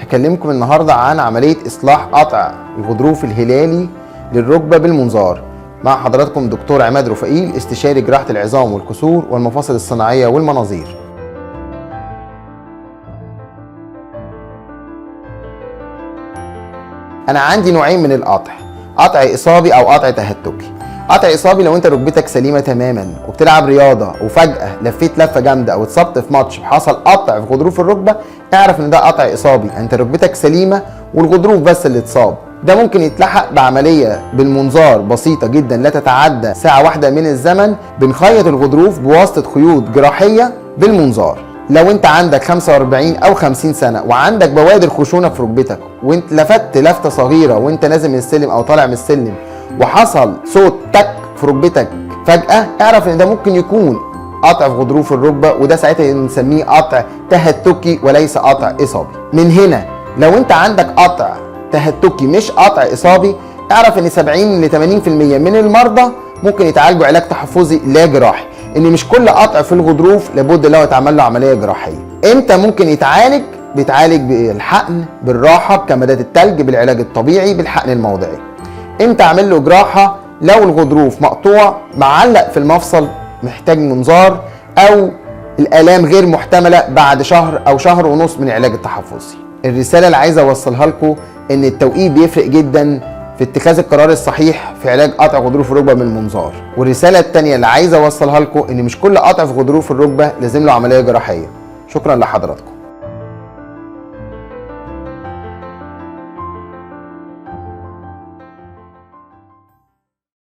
هكلمكم النهارده عن عملية إصلاح قطع الغضروف الهلالي للركبة بالمنظار. مع حضراتكم دكتور عماد روفائيل، استشاري جراحة العظام والكسور والمفاصل الصناعية والمناظير. أنا عندي نوعين من القطع، قطع إصابي أو قطع تهتكي. قطع إصابي لو أنت ركبتك سليمة تماما وبتلعب رياضة وفجأة لفيت لفة جامدة أو اتصبت في ماتش وحصل قطع في غضروف الركبة، اعرف إن ده قطع إصابي، أنت ركبتك سليمة والغضروف بس اللي اتصاب. ده ممكن يتلحق بعملية بالمنظار بسيطة جدا لا تتعدى ساعة واحدة من الزمن، بنخيط الغضروف بواسطة خيوط جراحية بالمنظار. لو انت عندك 45 او 50 سنة وعندك بوادر خشونة في ركبتك وانت لفت لفتة صغيرة وانت نازل من السلم او طالع من السلم وحصل صوت تك في ركبتك فجأة، اعرف ان ده ممكن يكون قطع في غضروف الركبة، وده ساعتها نسميه قطع تهتكي وليس قطع إصابي. من هنا لو انت عندك قطع تهتكي مش قطع إصابي، اعرف ان 70 ل 80% من المرضى ممكن يتعالجوا علاج تحفظي لا جراحي، ان مش كل قطع في الغضروف لابد له يتعمل له عملية جراحية. امتى ممكن يتعالج؟ بيتعالج بالحقن، بالراحة، بكمادات التلج، بالعلاج الطبيعي، بالحقن الموضعي. امتى اعمل له جراحه؟ لو الغضروف مقطوع، معلق في المفصل، محتاج منظار، او الالام غير محتملة بعد شهر او شهر ونص من العلاج التحفظي. الرسالة اللي عايز اوصلها لكم ان التوقيت بيفرق جدا في اتخاذ القرار الصحيح في علاج قطع غضروف الركبة من المنظار. والرسالة الثانية اللي عايز اوصلها لكم ان مش كل قطع في غضروف الركبة لازم له عملية جراحية. شكرا لحضراتكم.